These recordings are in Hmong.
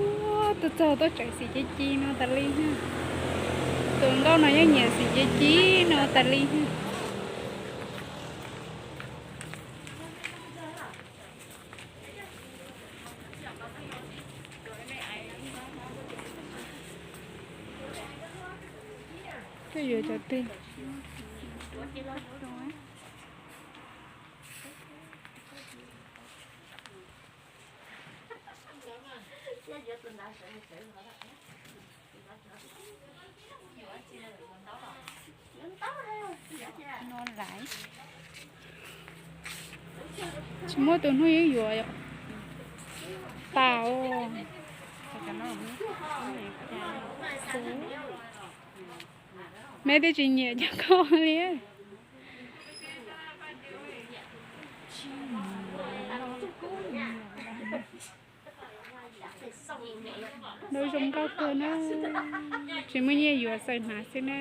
Ua, tuaj txog tuaj tseem xim ci ci no tas li. Tus nkauj no yeej nyiam xim ci ci no tas li. Twb yuav cov twg? Tsis muaj tus hnub yuav yuav yom. Tau. Neb twb tsis nyiam cov ko li. Nraub zoo nkauj kawg na. Tsis muaj nyiaj yuav xaws hnav xwb na.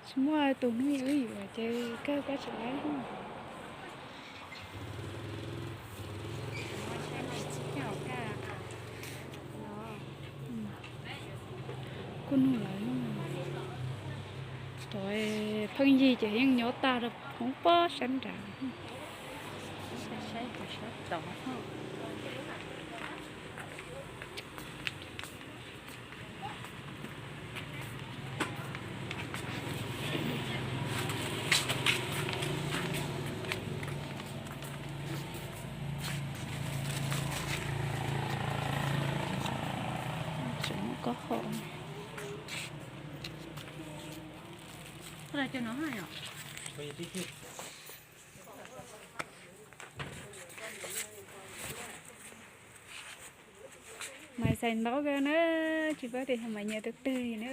Tsis muaj tus hnub yuav ces kawg koj tseem laib. Kuj nug lawv, cov pheej yig ces yeej nyob tag rau hauv pob sab nrad. Tseem muaj kob hau. Mas xais ntaub kawg na, tsis paub tias yog mas nyiam tus twg li na.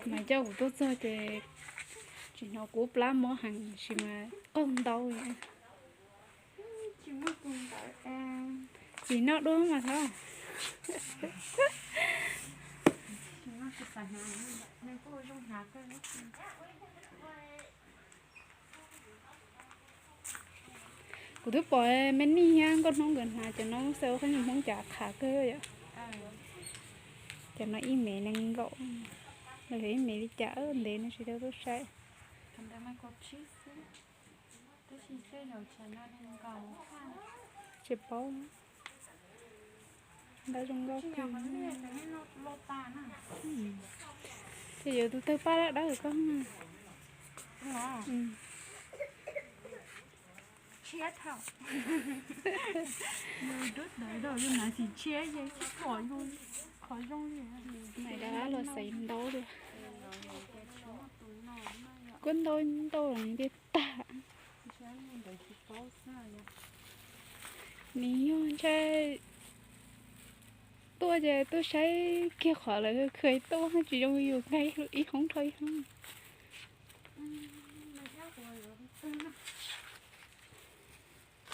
Mas coj kuv tuaj txog ces tsis hnov kuv plab mob heev sis mas qaug ntau li. Tsis noj dua mas thaum kuv twb pom me nij thiab nkauj hnub nkawd hnav cov no xwb, qhov nyuag Hmoob cov qhav kawg yom. Cov no ib me nees nkaum, los yog ib me li cas ntev no tsis tau tuaj saib. Tsis paub. Ntaub zoo nkauj kawg. Ces yuav tus tawg paj dawb dawb koj. Mas dab los xaiv ntaub li. Kuv ntau ntau los ntiag tag. Nws yog ntshai tuaj ces tuaj saib kiag qhov lawv khaws tuaj tsis zoo yus nqa ib hoob dhau ib hoob.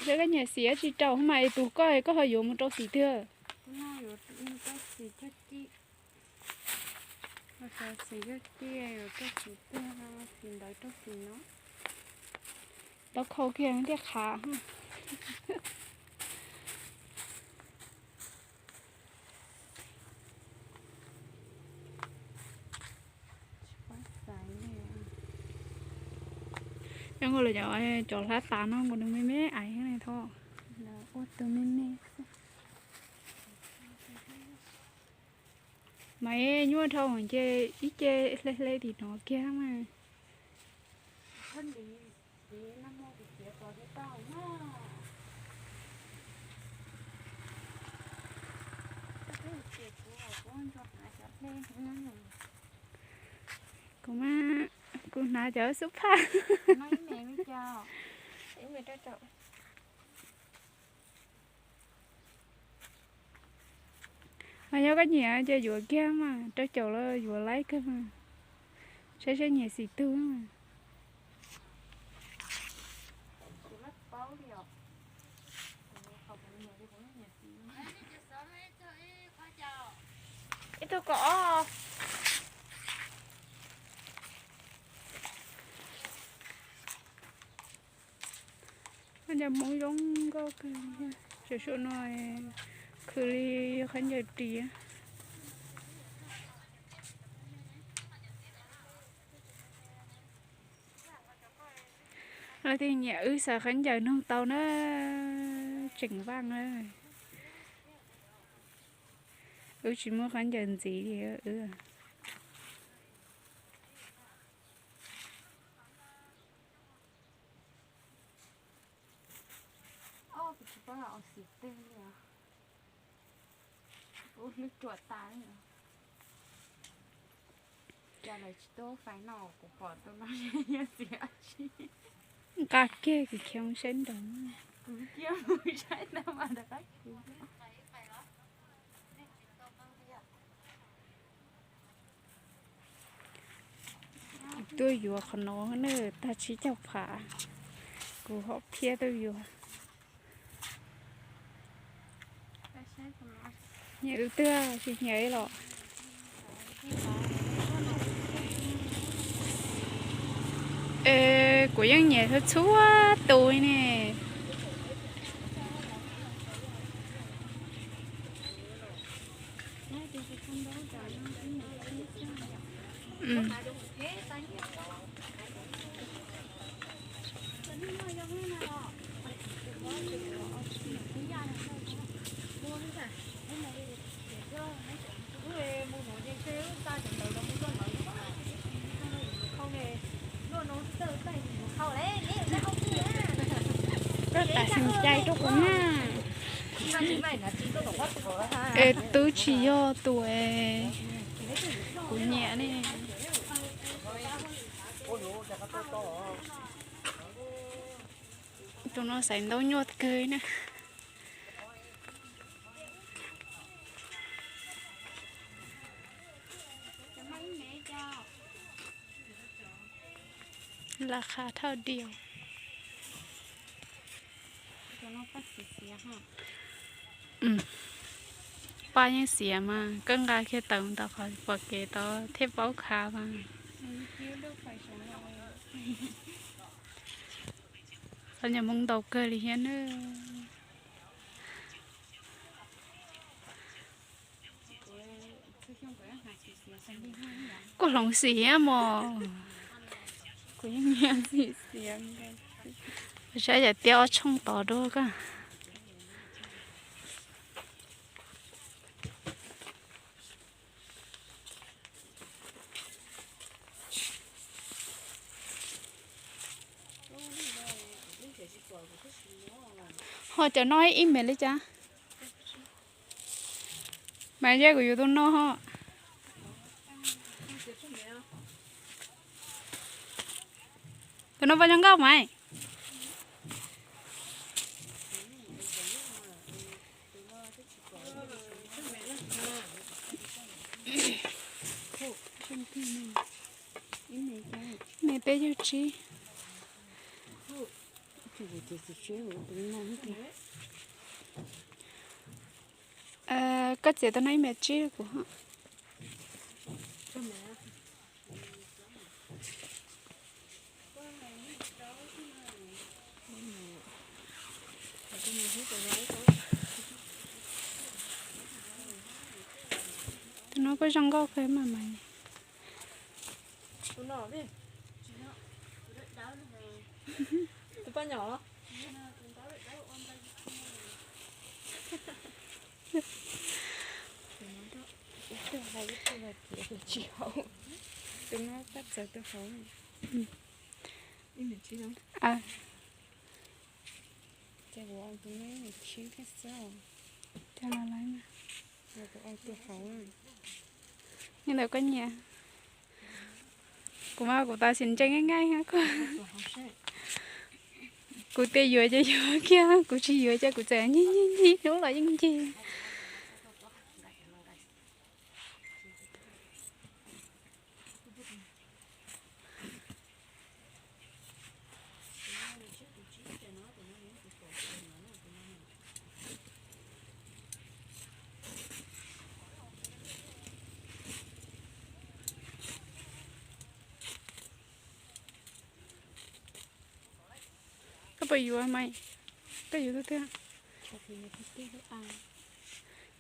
Yog koj nyiam xim tsis rau mas es tus koj koj ho yuav mus rau xim twg? Tau khau kiag thiaj qhav. Zoo nkaus li cov hlab tas no nkaus nws me me aiv thiab ne thaum ua tus me me. Mas nyuaj dhau ces ib ce hle hle tim no kiag mas. Kuv mas, kuv hnav cov xub phaj. Mas yog koj nyiam ces yuav kiag mas, rau caum los yuav laib kawg mas. Saib saib nyiam xim twg mas. Tuaj kom ob. Khaub ncaws Hmoob zoo nkauj kawg, tseem suam no khwv li khaub ncaws ris. Leej twg nyiam wb xaws khaub ncaws nug tau na, tseem vaj na. Wb tsis muaj khaub ncaws ntxiv li wb. Ua hlwb ruam tas li. Cas lawv tsis tuaj fais no kuv pom tus no yog txiv dab tsi. Nqa kiag kuv khiav mus saib nraud. Kuv cia mus saib ntag mas rov qab khiav. Kuv tuaj yuav qhov no na, tag tsib caug phav, kuv hom phiaj tuaj yuav. Nyiam tus twg tsis nyiam los? Es kuv yeej nyiam txhua txhua tus ne. Koj tas xeem cai rau kuv na. Es twb tsis yog tus es kuv nyiam ne. Tus no xaiv ntaub nyuaj kawg na. Las khas thauj diam. Paj yeej xiav mas koj nqa kiag tawm mus tom qhov pom kev tod thiaj paub khav mas. Qhov nyuag Hmoob ntau kawg li thiab na. Kuj hloov xiav mos. Kuv yeej nyiam xiav. Saib yam tiab ob tshooj tod dua koj. Ho cov no ib me li cas? Mas yog kuv yuav tus no ho. Tus no poj zoo nkauj mas. Me peb caug tsib. Koj txiav tau no ib me tsib kuv. Tus no kuj zoo nkauj kawg mas mas. Tus poj niam. Tus no koj txawv tus hauv. Ces kuv tus no ib me tsib thiab xwb. Ces los lawm. Kuv tus hauv. Li ntawd koj nyiam. Kuv mas kuv tas sim ntseeg nqaij nqaij. Kuv tias yuav ces yuav kiag, kuv tsis yuav ces kuv txawm ncig ncig ncig hnub los yeej ncig. Puas yuav mas, koj yuav tus twg?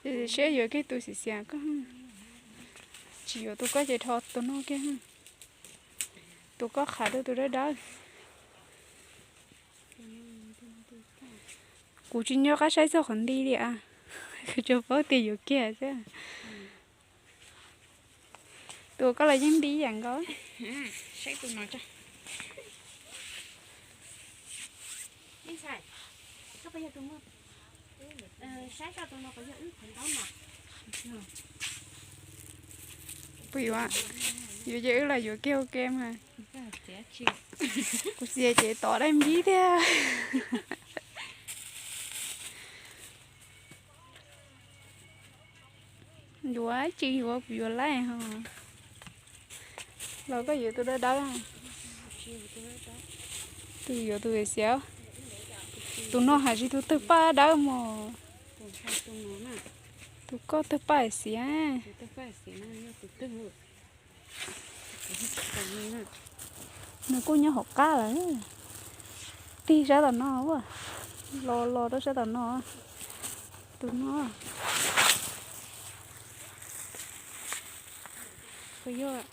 Ces siab yuav kiag tus xiav xiav koj, tsis yuav tus koj ces dhos tus no kiag, tus koj qhav rau tus dawb dawb. Kuv tsis nco qab saib txog qhov nti li as, kuv tsuas paub tias yuav kiag xwb. Tus koj los yeej nti ib yam nkaus. Puas yuav? Yuav ces wb los yuav kiag ua ke mas. Kuv xiav ces tod dai npib thiab. Yuav tsis yuav kuv yuav laij ho. Los koj yuav tus dawb dawb. Tus yuav tus xiav. Tus no hais tsis tus twg paj dawb mos. Tus koj twg paj xiav. Nws kuj nyob hauv qab lawm. Tig sab tom no, los los rau sab tom no. Tus no. Kuv yuav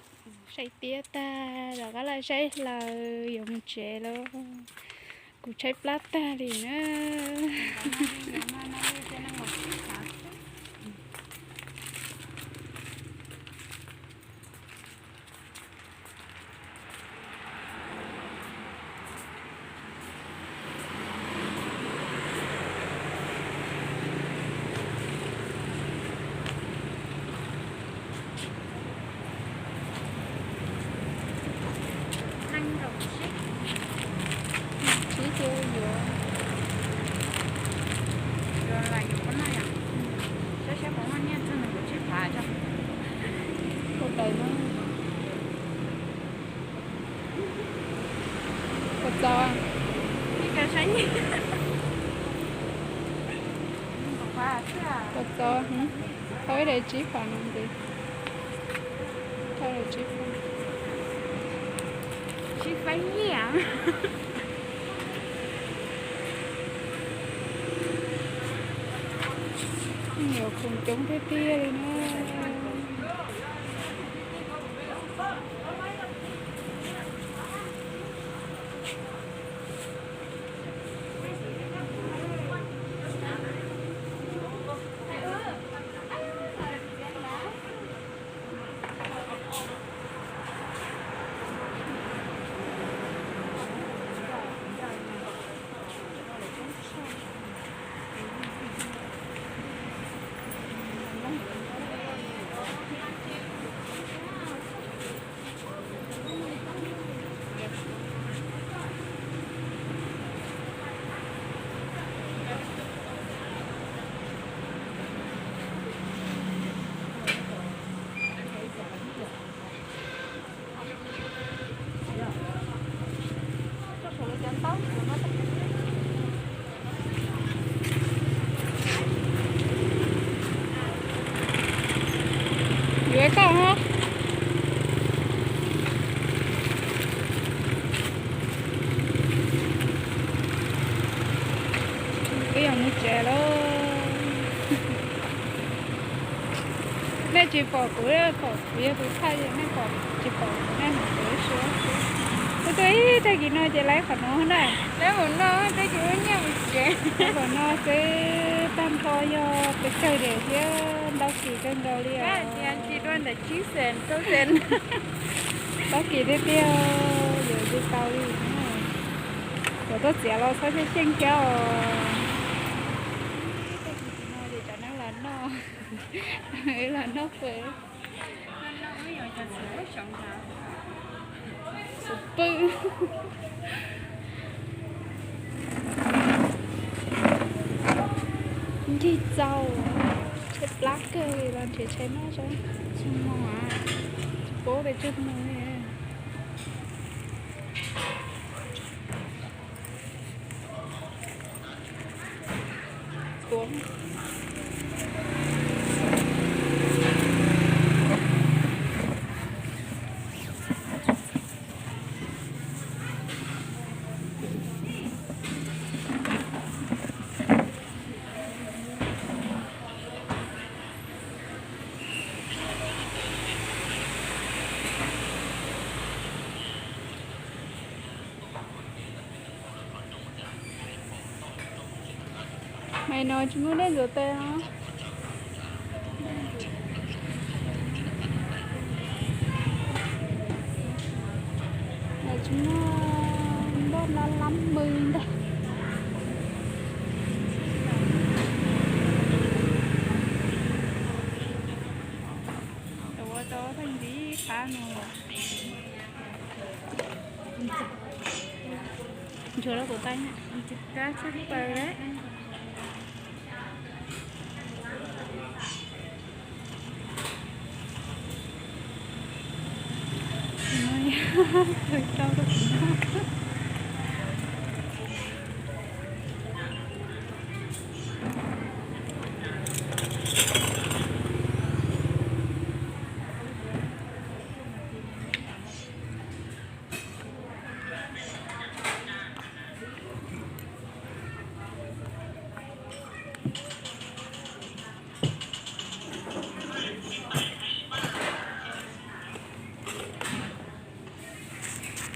saib tiab tag, rov qab los saib hlaws yuav mus tsev lawm. Kuv tshaib plab tag li na. Tsis ces yuav, yuav los yuav koj noj yom. Saib saib puas muaj nyiaj txog nws kuv tsib phav tso. Ua tais no. Puas txaus? Puas txaus? Thauj ib daim tsib phav no ntxiv. Thauj daim tsib phav. Tsis faib nyiaj. Nyuam khoom coob tiag tiag li na. Yuav koj hov. Twb yog mus tsev lawm. Nej tsis pom kuv, pom kuv yog tus thaij, nej pom tsis pom kuv nej hnov kuv ib suab xwb. Kuv tuaj ib tag kis no ces laib qhov no na. Laib qhov no, tag kis ua nyiaj mus tsev. Laib qhov no xwb, tag nrho yog pes tsawg diam thiab, ntau kis kawg nkaus li os. Tsis dua ntawm tsib xees, rau xees. Tau kis tiag tiag, yuav tsis tau li. Cov tuaj txiav los txhob xyeej xyeej thiab os. Tag kis no ces cov neeg los noj, los noj fawm. Xov pw. Ncig txaus, tshaib plab kawg li los nrhiav tshais noj tso. Tsis mus, tsis paub tias tsawg mus li. Hais no tsis muaj dej ntxuav tes os. Tsis muaj npoj lab lab mws ntag. Ua tau pheej ntxiv qab no. Ntsuag rau tus taij na, kab tshaj plaws lawm.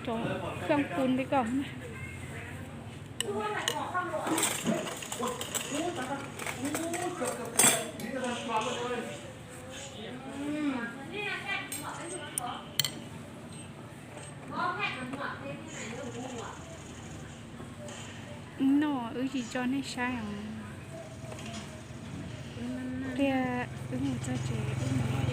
Cov khaj pun li ko na. No wb tsis tso nej saib os. Pliag wb mus txog tsev wb mus.